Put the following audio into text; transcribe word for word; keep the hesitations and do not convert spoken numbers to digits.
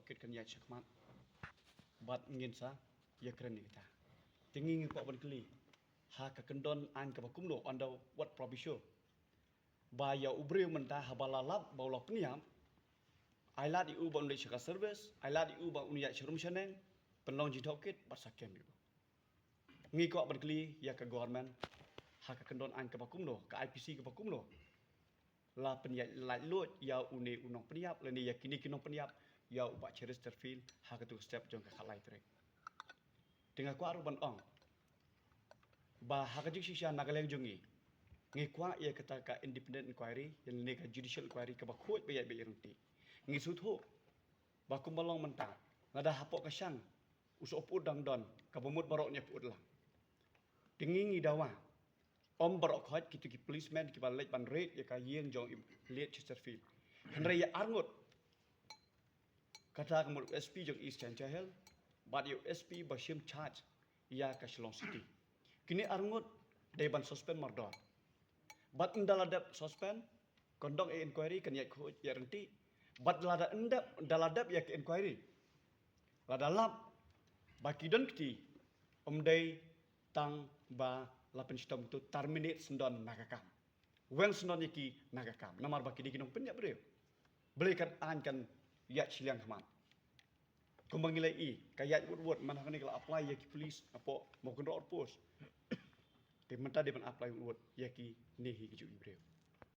kit kan ïaid shakhmat. Bad ngin sa ïakren ïa kata. Te ngi ngi kwah ban kylli, ha ka kyndon aiñ kaba kumno, under what proviso, ba ïa u briew mynta haba la lap ba u la pynïap, ai lad ïa u ba un leit sha ka service, ai lad ïa u ba un ïaid sharum shaneng, pynlong jingtohkit bad sa kem ïa u. Ngi kwah ban kylli ïa ka government, ha ka kyndon aiñ kaba kumno, ka I P C kaba kumno, la pynïaid laitluid ïa une u nongpynïap lane ïa kine ki nongpynïap, ïa u Bah Chesterfield, ha katu ka step jong ka khatlai tarik. Te nga kwah ruh ban ong ba ha ka jingshisha na ka liang jong ngi, ngi kwah ïa kata ka independent inquiry, ïa lane ka judicial inquiry kaba khuid ba ïaid ba ïaryntih. Ngi sngewthuh ba kumba long mynta, lada hapoh ka shang u soh pyut dang don, kaba mut baroh ngi pyut lang. Te ngi ngi dawa, ym baroh khoit kitu ki policemen kiba leit ban raid ïa ka ïing jong i late Chesterfield. Hynrei ïa arngut, kata ka mut u S P jong East Jaintia Hills bad ïa u S P ba shim charge ïa ka Shillong City. Kine arngut dei ban suspend mardor. Bad ynda la dep suspend, kan don inquiry, kan ïaid khuid ïaryntih. Bad lada ym dep, da la dep ïa ka inquiry, lada lap ba ki don kti, ym dei tang ba la pynshitom, to terminate syndon na ka kam. Weng syndon ïa ki na ka kam, namar ba ki dei ki nongpynïap briew. Balei kan aiñ kan ïaid shiliang khmat? Kumba ngi la ïohi, ka ïaid wut wut, man hangne ka la apply ïa ki police hapoh Mawkynroh outpost. Te mynta dei ban apply wut wut ïa kine hi kijuh ki briew.